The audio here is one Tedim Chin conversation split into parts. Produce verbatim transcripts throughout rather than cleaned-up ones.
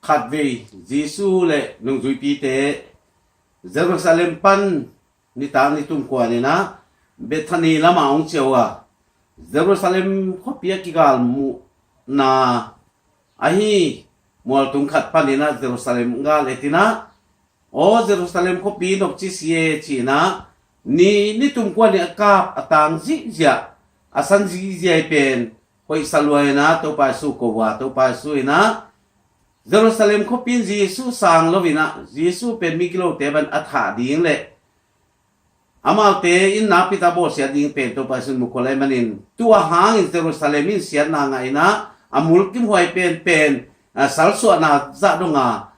Khatvei Jesu le nungzuipite Jerusalem pan nitak ni tum kuan in ah Bethani lamah hong ciah uh a, Jerusalem khuapi a kigal muhna ahi mualtung khat panin ah Jerusalem gal et in ah, "Aw Jerusalem khuapi, nopci si e," ci-in ah, ni, ni tum kuan in a kap a tang zihziah, a san zihziah pen hoihsa lua in ah Topa Jesu ko uh a, Topa Jesu in ah, Jerusalem khuapi in Jesu sang lo in ah, Jesu pen migilote bang a thah ding le amaute in nakpi tak a bawlsiat ding pen Topa Jesu in mu khol ahih manin, tua hangin Jerusalem in siatna ngah in ah, a mulkimhuai penpen, a, salsuahna zah dong a,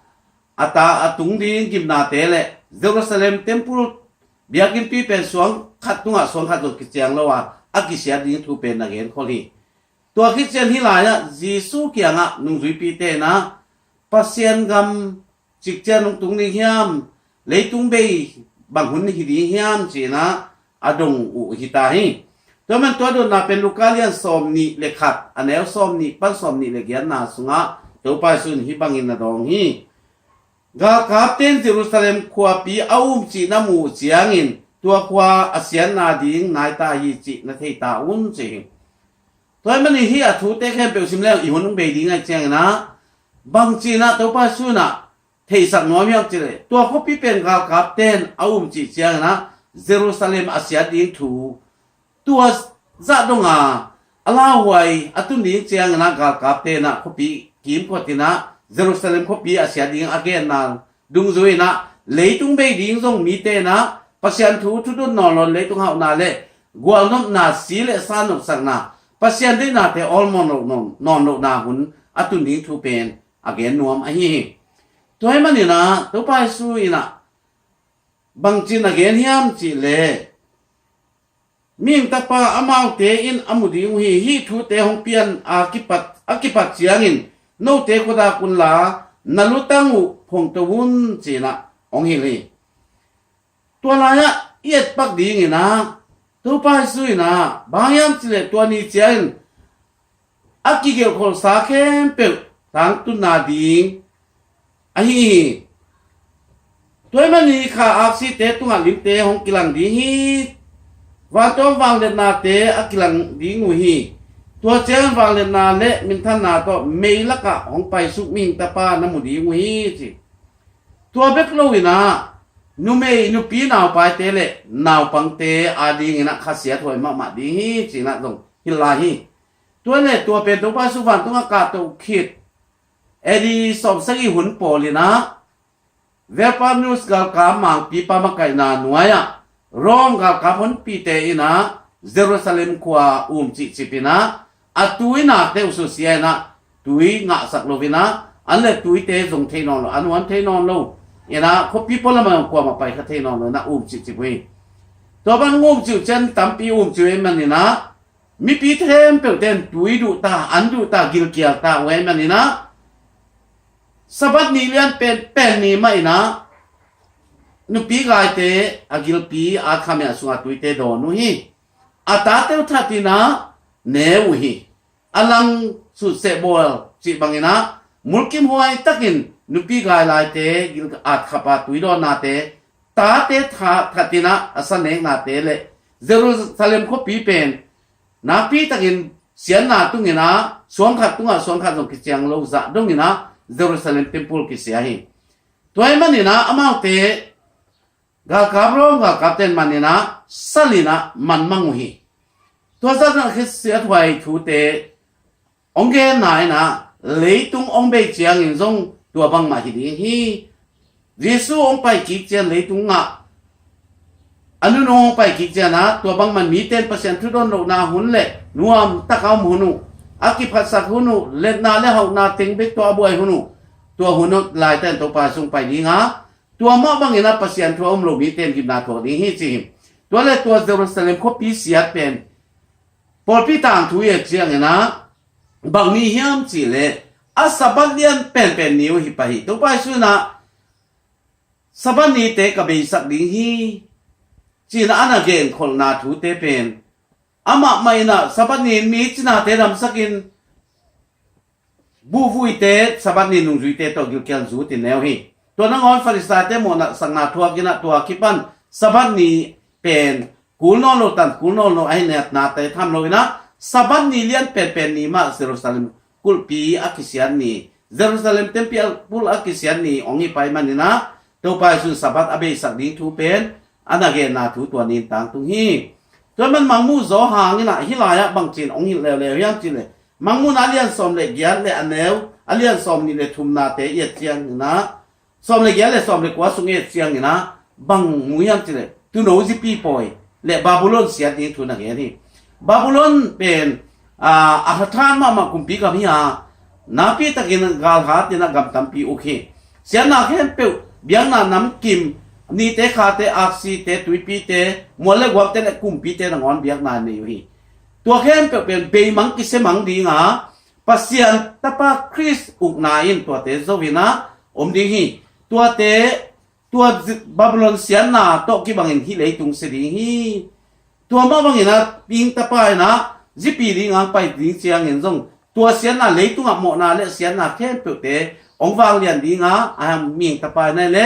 a ta, a tung ding gimnate le Jerusalem temple biakinnpi pen suang khat tungah suang khat zong kiciang lo a, a kisiat ding thu pen na genkhol hi. Tua khit ciang hih lai-ah Jesu kiangah nungzuipite in ah, "Pasian gam cik ciang hong tung ding hiam? Leitung bei bang hun hi ding hiam?" ci-in ah a dong uh hi ta hi. Tua man tua dotna pen Luka lian sawm nih le khat, a neu sawm nih pan sawm nih le giatna sungah Topa Jesu in hih bangin na dawng hi. "Galkapte in Jerusalem khuapi a um cih na muh uh ciangin tua khua a siatna ding nai ta hi cih na thei ta un," ci hi. Tua ahih manin hih a thute khempeuh sim leng i hun hong bei ding ahih ciangin ah, bangci in ah Topa Jesu in ah theisak nuam hiam cih leh, tua khuapi pen galkapte in a um cih ciangin ah Jerusalem a siat ding thu, tua zah dong a, a lauhuai a tun ding ciangin ah galkapte in ah khuapi kimkot in ah Jerusalem khuapi a siat ding a genna dungzui in ah, leitung bei ding zong mite in ah Pasian thu thudon nawn lo, leitung hauhna le gualnopna, si le sa nopsakna, Pasian deihnate awlmawh nawn lo, nawn lohna hun a tun ding thu pen a gen nuam ahi hi. Tua ahih manin ah Topa Jesu in ah bangci in a gen hiam cih leh, "Mihing Tapa amaute in a mu ding uh hi. Hih thute hong pian a kipat, a kipat ciangin note khuadak unla na lutang uh phongto un," ci-in ah hong hilh hi. Tua lai-ah i etpak ding in ah, Topa Jesu in ah bang hiam cih leh tua ni ciangin a kigelhkholhsa khempeuh tangtunna ding ahi hi. Tua ahih manin kha aksite tungah limte hong kilang ding hi. Vantung vangliatnate a kilang ding uh hi. Tua ciangin vangliatna le minthanna tawh mei lakah hong paisuk Mihing Tapa na mu ding uh hi, ci. Tua bek lo in ah, numei nupi naupaite le naupangte adingin ah khasiathuai mahmah ding hi, ci-in ah zong hilh lai hi. Tua le tua pen Topa Jesu vantung a kahto khit A D sawmsagih hun pawl in ah, Valerianus galkap mangpipa makaihna nuai-ah Rome galkap honpite in ah Jerusalem khua um cihcip in ah, a tui nakte uh susia in ah, tui ngahsak lo in ah, an le tuite zong thei nawn lo, an huan thei nawn lo in ah, khuapi pualam ah kuamah pai kha thei nawn lo in ah um cihcip uh hi. Tua bang um cih uh ciang tampi um cih uh ahih manin ah, mipi khempeuhte in tui duh ta, an duh ta, gilkial ta uh ahih manin ah, Sabbath ni lian penpen ni mah in ah, nupi gaite a gilpi a khamia sungah tuite dawn uh hi. A tate uh that in ah ne uh hi. A lang sutseh bawl cih bangin ah, mulkimhuai takin nupi gai laite gil at khap a tui dawnnate, tate that, that in ah a sa neknate le Jerusalem khuapi pen nakpi takin siatna tungin ah, suang khat tungah suang khat zong kiciang lo zah dongin ah Jerusalem temple kisia hi. Tua ahih manin ah amaute galkap Rome galkapte in man in ah, sal in ah manmang uh hi. Tua zah in ah khasiathuai thute hong genna in ah, leitung hong bei ciangin zong tua bangmah hi ding hi. Jesu hong pai kik ciang leitung ah a nunung hong pai kik ciang ah, tua bangmah mite in Pasian thu dawn lohna hun le nuam taka om hun uh, a kiphatsak hun uh, letna le hauhna teng bek tawh a buai hun uh, tua hun uh laitakin Topa Jesu hong pai ding a, tua mah bangin ah Pasian thu a om lo mite in gimna thuak ding hi, ci hi. Tua le tua Jerusalem khuapi siat pen pawlpi tangthu i et ciangin ah, bang ni hiam cih leh, a Sabbath lian penpen ni uh hi pah hi. Topa Jesu in ah, Sabbath nite ka beisak ding hi, ci-in ah a na genkholhna thute pen, amah mah in ah Sabbath ni-in mi cinate damsakin, buhvuite, Sabbath ni nungzuite tawh gilkial zut in ne uh hi. Tua nangawn Farisaite mawhna sakna thuak in ah tua kipan Sabbath ni pen kul nawn lo tan kul nawn lo ahi natnate tham lo in ah Sabbath ni lian penpen ni mah Jerusalem kulhpi a kisiat ni, Jerusalem temple a kisiat ni hong hi pai manin ah Topa Jesuh in Sabbath a beisak ding thu pen a na genna thu tua ni in tangtung hi. Tua man Mangmuh Johan in ah hih lai-ah bangci in hong hilh leuleu hiam cih leh, Mangmuhna a lian sawm le giat le a neu a lian sawm nih le thumnate i et ciangin ah, sawm le giat le sawm le kua sung i et ciangin ah bang mu hiam cih leh, tuuno zipi pawi le Babylon siat ding thu na gen hi. Babylon pen a, a hathan mahmah kumpi gam hi a, nakpi takin galhat in ah gam tampi uk hi. Siatna khempeuh, biakna namkim, nite khate, aksite, tuipite, mual le guakte le kumpite nangawn biakna nei uh hi. Tua khempeuh pen beimang kisemang ding a, Pasian Tapa Khrist ukna in tuate zo in ah om ding hi. Tuate, tua Babylon siatna tawh kibangin hih leitung sia ding hi. Tua mah bangin ah mihing Tapa in ah zipi ding a hong pai ding ciangin zong tua siatna, leitungah mawhna le siatna khempeuhte hong vanglian ding a, a mihing Tapa in ah le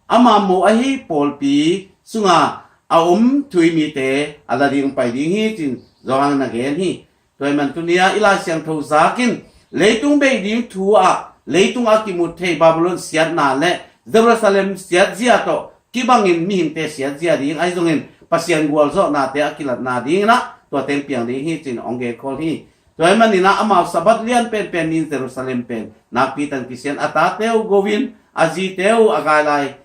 ama moh ahi pawlpi sunga a om thu-um mite a la ding hong pai ding hi cin Johan in a gen hi. Tua ahih man tuni-ah i Lai Siangtho zakin leitung beih ding thu ah leitung a kimu thei Babylon siatna le Jerusalem siatzia tawh kibangin mihingte siatzia ding ahi zongin Pasian gualzawhnate a kilatna dingin ah tua teng piang ding hi cin hong genkhawl hi. Tua ahih manin ah amau Sabbath lian penpen ni-in Jerusalem pen nakpi takin kisiat, a tate uh go-in a zite uh a gailai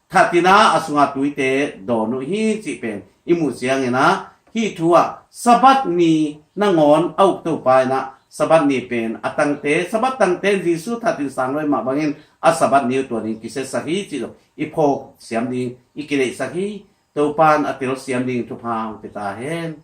that in ah a sunga tuite dawn uh hi cih pen i muh ciangin ah hih thu ah Sabbath ni nangawn a uk Topa in ah Sabbath ni pen a tangte, Sabbath tangte in Jesuh that in sang lo ahih mah bangin a Sabbath ni uh tua ding kisiatsak hi cih zong i phawk siam ding, i kideihsak hi. Topa in a telsiam ding thupha hong pia ta hen.